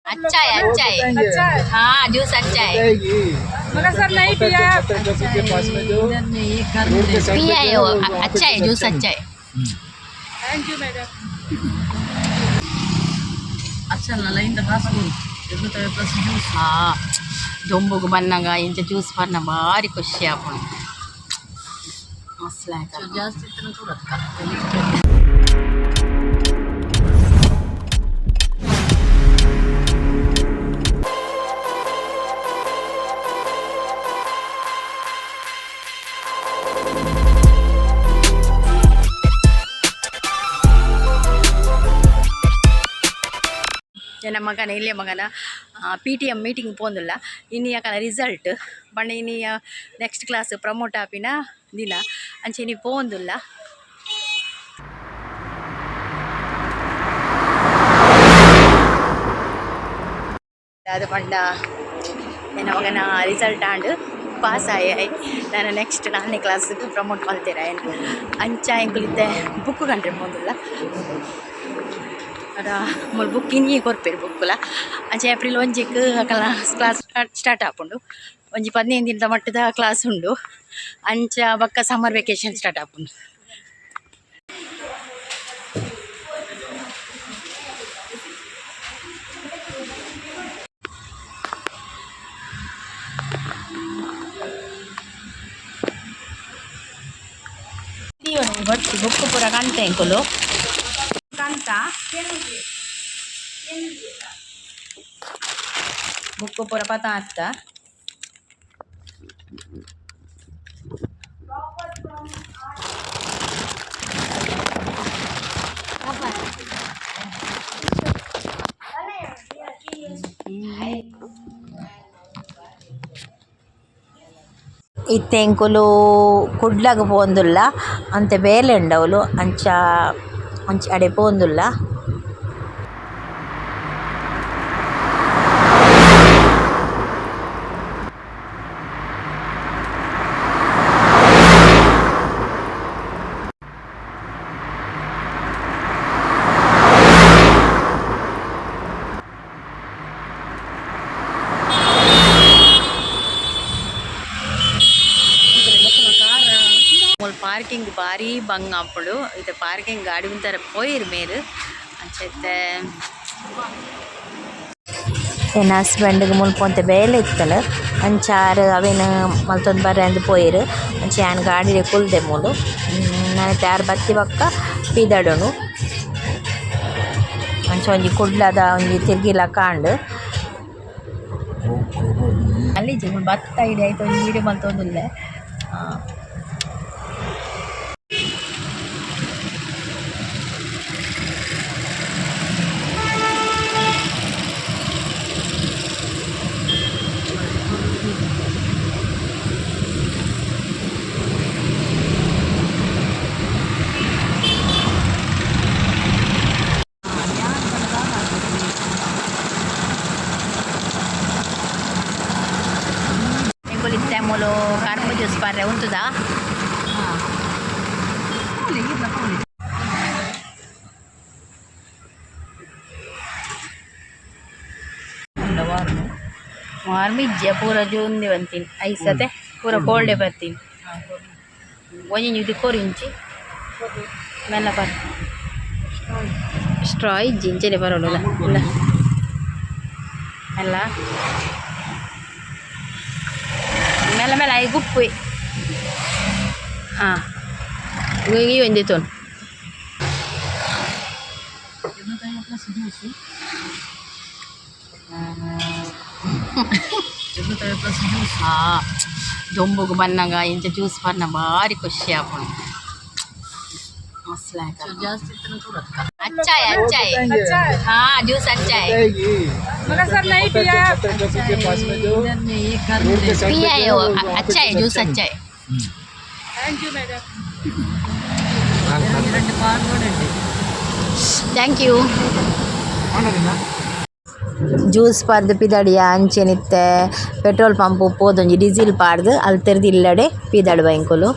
अच्छा है, अच्छा है। अच्छा है। हाँ, जूस अच्छा है। मगर सर नहीं पिया। के पास में जो रोड के साइड पिया पे है जो वो। है, वहाँ पे अच्छा है, जूस जूस अच्छा है। Thank you madam. ಹಾ, ದೊಂಬುಗು ಬನ್ನಗ ಇಂಚ ಜ್ಯೂಸ್ ಪರ್ನ ಭಾರಿ ಖುಷಿ ಆಪುಂಡು. ಮಸ್ತ್. ಜಾಸ್ತಿ. ಎನ್ನ ಮಗನ ಇಲ್ಲೇ ಮಗನ ಪಿ ಟಿ ಎಮ್ ಮೀಟಿಂಗ್ ಪೋಂದುಲ್ಲ. ಇನಿ ಅಕನ ರಿಸಲ್ಟ್ ಪಂಡ ಇನಿ ನೆಕ್ಸ್ಟ್ ಕ್ಲಾಸ್ ಪ್ರಮೋಟ್ ಆಪಿನ ದಿನ. ಅಂಚ ಇನಿ ಪೋಂದುಲ್ಲ. ಅದು ಪಂಡ ಎನ್ನ ಮಗನ ರಿಸಲ್ಟ್ ಆಂಡ್, ಪಾಸ್ ಆಯೆ. ನಾನು ನೆಕ್ಸ್ಟ್ ನಾಲ್ನೇ ಕ್ಲಾಸ್ಗೆ ಪ್ರಮೋಟ್ ಮಲ್ತೇರ. ಅಂಚ ಎಂಕುಲು ಇತ್ತೆ ಬುಕ್ ಕಂಡ್ರೆ ಪೋಂದುಲ್ಲ. ಅಡ ಮೂಲು ಬುಕ್ ಇನಿಯೇ ಕೊರ್ಪೆರ್ ಬುಕ್ಕುಲ. ಅಂಚ ಏಪ್ರಿಲ್ 1ಕ್ ಅಕಲ್ನ ಕ್ಲಾಸ್ ಸ್ಟಾರ್ಟ್ ಆಪುಂಡು. ಒಂಜಿ 15 ದಿನದ ಮಟ್ಟದ ಕ್ಲಾಸ್ ಉಂಡು. ಅಂಚ ಬೊಕ್ಕ ಸಮ್ಮರ್ ವೆಕೇಶನ್ ಸ್ಟಾರ್ಟ್ ಆಪುಂಡು. ಬೊಟ್ಟು ಬುಕ್ಕು ಪೂರ ಕಂತೆ ಎಂಕುಲು ಕಂತ ಬುಕ್ಕು ಪೂರ ಪತ ಆತ್ತ. ಇತ್ತೆ ಎಂಕುಲು ಕುಡ್ಲಗ್ ಪೋವೊಂದುಲ್ಲ. ಅಂತೆ ಬೇಲೆ ಉಂಡು. ಅಂಚ ಅಂಚ ಅಡೆ ಪೋವೊಂದುಲ್ಲ. ಮೂಲು ಪಾರ್ಕಿಂಗ್ ಬಾರಿ ಬಂಗ ಆಪುಂಡು. ಇತ್ತೆ ಪಾರ್ಕಿಂಗ್ ಗಾಡಿ ಉಂತರ ಪೋಯೆರ್ ಮೇರ್. ಅಂಚ ಇತ್ತೆ ಎನ್ನ ಹಸ್ಬೆಂಡ್ಗ್ ಮುಲ್ಪ ಒಂತೆ ಬೇಲೆ ಇತ್ತುಂಡು. ಅಂಚ ಆರ್ ಅವೆನ್ ಮಲ್ತೊಂದು ಬರ್ರೆ ಅಂದ್ ಪೋಯೆರ್. ಅಂಚ ಯಾನ್ ಗಾಡಿಡೆ ಕುಲ್ದೆ ಮೂಲು. ನನ ಇತ್ತೆ ಆರ್ ಬತ್ತಿ ಬೊಕ್ಕ ಪಿದಡುನು. ಅಂಚ ಒಂಜಿ ಕುಡ್ಲದ ಒಂಜಿ ತಿರ್ಗಿಲಕ ಆಂಡ್. ಅಲ್ಲಿಜಿ ಮೂಲು ಬತ್ತ ಇಡೆ ಐತ ಒಂಜಿ ವೀಡಿಯೋ ಮಲ್ತೊಂದುಲ್ಲೆ. ಎಂಕುಲು ಇತ್ತೆ ಮೂಲು ಕರ್ಬ ಜ್ಯೂಸ್ ಪರ್ರೆ ಉಂತುದಾ. ವಾರ್ಮ್ ಇಜ್ಜೆ, ಪೂರ ಜೂಂದಿ ಬಂತೀನಿ ಐಸ್ ಅತೆ, ಪೂರ ಕೋಲ್ಡೆ ಬರ್ತೀನಿ. ಒಂಜಿ ಇದು ಕೊರಿಂಚಿ ಮೆಲ್ಲ ಪರ್. ಸ್ಟ್ರಾ ಇಜ್ಜಿ, ಇಂಚನೆ ಬರೋಲ್ಲ ಇಲ್ಲ ಅಲ್ಲ. ಮೆಲ್ಲ ಮೆಲ್ಲ I ಗುಪ್ಪು. ಹಾಂ, ಈ ಒಂದೇ ತೋನ್. ಹಾ, ದೊಂಬುಗು ಬನ್ನಗ ಇಂಚ ಜ್ಯೂಸ್ ಪರ್ನ ಭಾರಿ ಖುಷಿ ಆಪುಂಡು. ಮಸ್ತ್. अच्छा है, अच्छा है। अच्छा है। हाँ, जूस अच्छा है। मगर सर नहीं पिया। के पास में जो रोड के साइड पिया पे है जो वो। है, वहाँ पे अच्छा है, जूस जूस अच्छा है। Thank you madam. Thank you. Juice ಪರ್ದು ಪಿದಡಿಯ. ಅಂಚೆನಿತ್ತೆ ಪೆಟ್ರೋಲ್ ಪಂಪ್ ಪೋದೊಂಜಿ ಡೀಸೆಲ್ ಪಾಡ್ದು ಅಲ್ತೆರ್ದು ಇಲ್ಲಡೆ ಪಿದಡುವ ಎಂಕುಲು.